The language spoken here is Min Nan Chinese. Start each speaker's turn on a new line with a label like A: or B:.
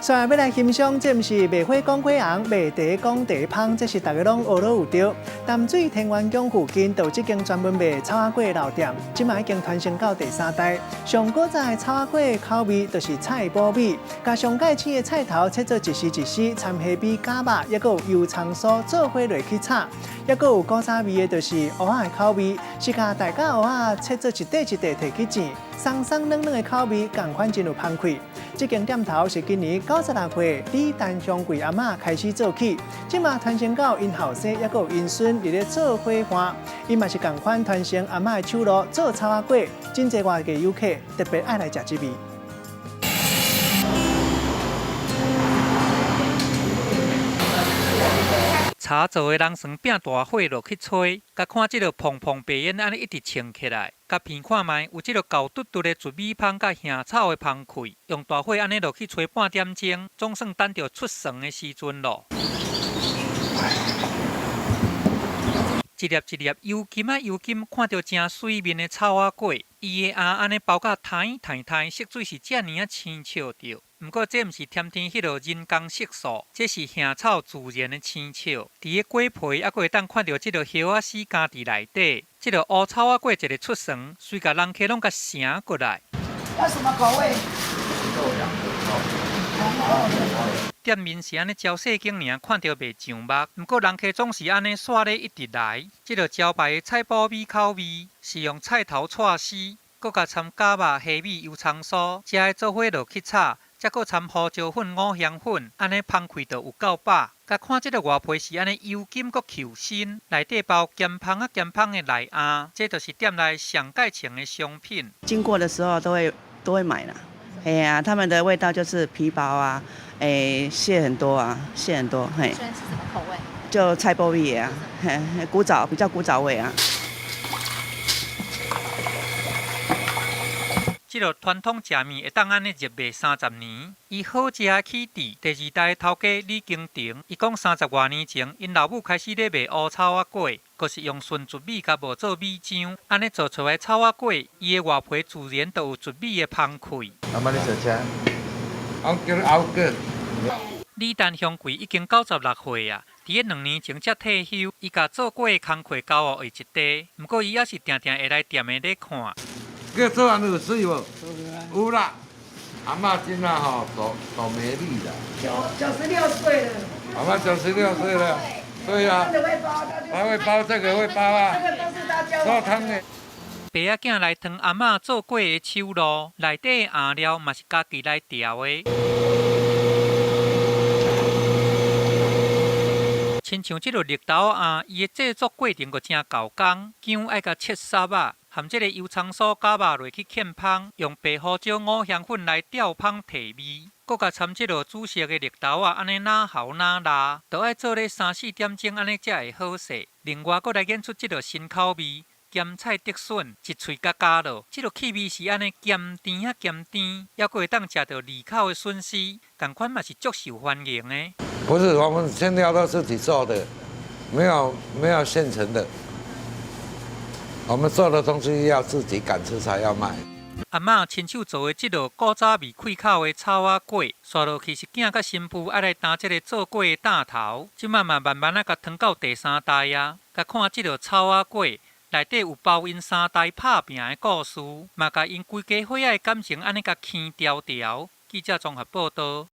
A: 所以欲來欣賞，這毋是賣花講花紅，賣茶講茶芳，這是逐家攏學攏有著。淡水天元宮附近就有這間專門賣草仔粿的老店，這馬已經傳承到第三代。上古早的草仔粿口味就是菜脯味，共上蓋青的菜頭切做一絲一絲，摻蝦米絞肉，抑閣有油蔥酥做伙落去炒，抑閣有古早味的，就是芋仔的口味，是共大甲芋仔切做一塊一塊提去煎，鬆鬆軟軟的口味，仝款真有芳氣。這間店頭是今年96歲李陳香桂阿嬤開始做起，這馬傳承到𪜶後生，抑閣有𪜶孫佇咧做伙伴，𪜶嘛是仝款傳承阿嬤的手路做草仔粿，真濟外地遊客特別愛來食這味。
B: 柴做的人床拚大火落去炊，共看這个蓬蓬白煙按呢一直衝起來，共闻看覓有這个厚嘟嘟的糯米芳佮香草的芳氣，用大火按呢落去炊半點鐘，總算等著出床的時陣囉。一粒一粒油金仔油金，看著誠媠面的草仔粿，伊的餡按呢包甲湳湳湳，色水是遮爾仔青笑著。毋過這毋是添添彼落人工色素，這是香草自然的青笑。佇个粿皮，猶閣會當看著這个葉仔絲咬佇內底。這个烏草仔粿一个出床，隨共人客攏共城過來。
C: 要什麼口味？
B: 店面是按呢招細間爾，看著袂上目。毋過人客總是按呢煞咧一直來。這个招牌的菜脯米口味是用菜頭掣絲，閣共摻絞肉、蝦米、油蔥酥，遮的做伙落去炒。才閣摻胡椒粉、五香粉，按呢芳氣就有夠飽。共看這个外皮是按呢油金閣 Q 身，內底包鹹芳仔鹹芳的內餡，這就是店內上蓋穿的商品。
D: 經過的時候都會買啦。哎呀，他們的味道就是皮薄啊，餡很多啊，餡很多。嘿。
E: 喜歡吃什麼口味？
D: 就菜脯味啊，嘿，古早比較古早味啊。
B: 這个傳統食麵會當按呢熱賣30年，伊好食的起佇第二代頭家李金成，伊講30外年前，𪜶老母開始咧賣烏草仔粿，閣是用純糯米佮無做米漿，按呢做出來草仔粿，伊的外皮自然就有糯米的芳氣。
F: 阿嬤你食啥？我叫你熬粿。
B: 李陳香桂已經96歲啊，佇咧2年前才退休，伊共做粿的工課交予伊一塊，毋過伊猶是定定會來店的咧看。
F: 叫做按呢有媠無？有啦，阿嬤今仔吼大大美麗啦。
C: 96歲了。
F: 阿嬤96歲了，對啊。他會包這個，會包啊。
C: 這個都是他教
F: 做湯的。
B: 爸仔囝來傳阿嬤做粿的手路，內底的餡料嘛是家己來調的。親像這个綠豆餡，伊的製作過程閣誠厚工，薑愛共切捎仔。含這个油蔥酥絞肉落去劵芳，用白胡椒、五香粉來調芳提味，閣共摻這个煮熟的綠豆仔，按呢若厚若辣，都愛做咧三四點鐘，按呢才會好勢。另外，閣來研出這个新口味，鹹菜竹筍，一喙共咬落，這个氣味是按呢鹹甜仔鹹甜，猶閣會當食著膩口的筍絲，仝款嘛是足受歡迎的。
F: 不是，我們餡料都自己做的，沒有現成的。我們做的東西要自己敢吃才要賣。
B: 阿嬤親手做的這个古早味開口的草仔粿，紲落去是囝佮新婦愛來擔這个做粿的擔頭，這馬嘛慢慢仔共傳到第三代啊。共看這个草仔粿內底有包𪜶三代拍拚的故事，嘛共𪜶規家伙仔的感情按呢共牽牢牢。記者綜合報導。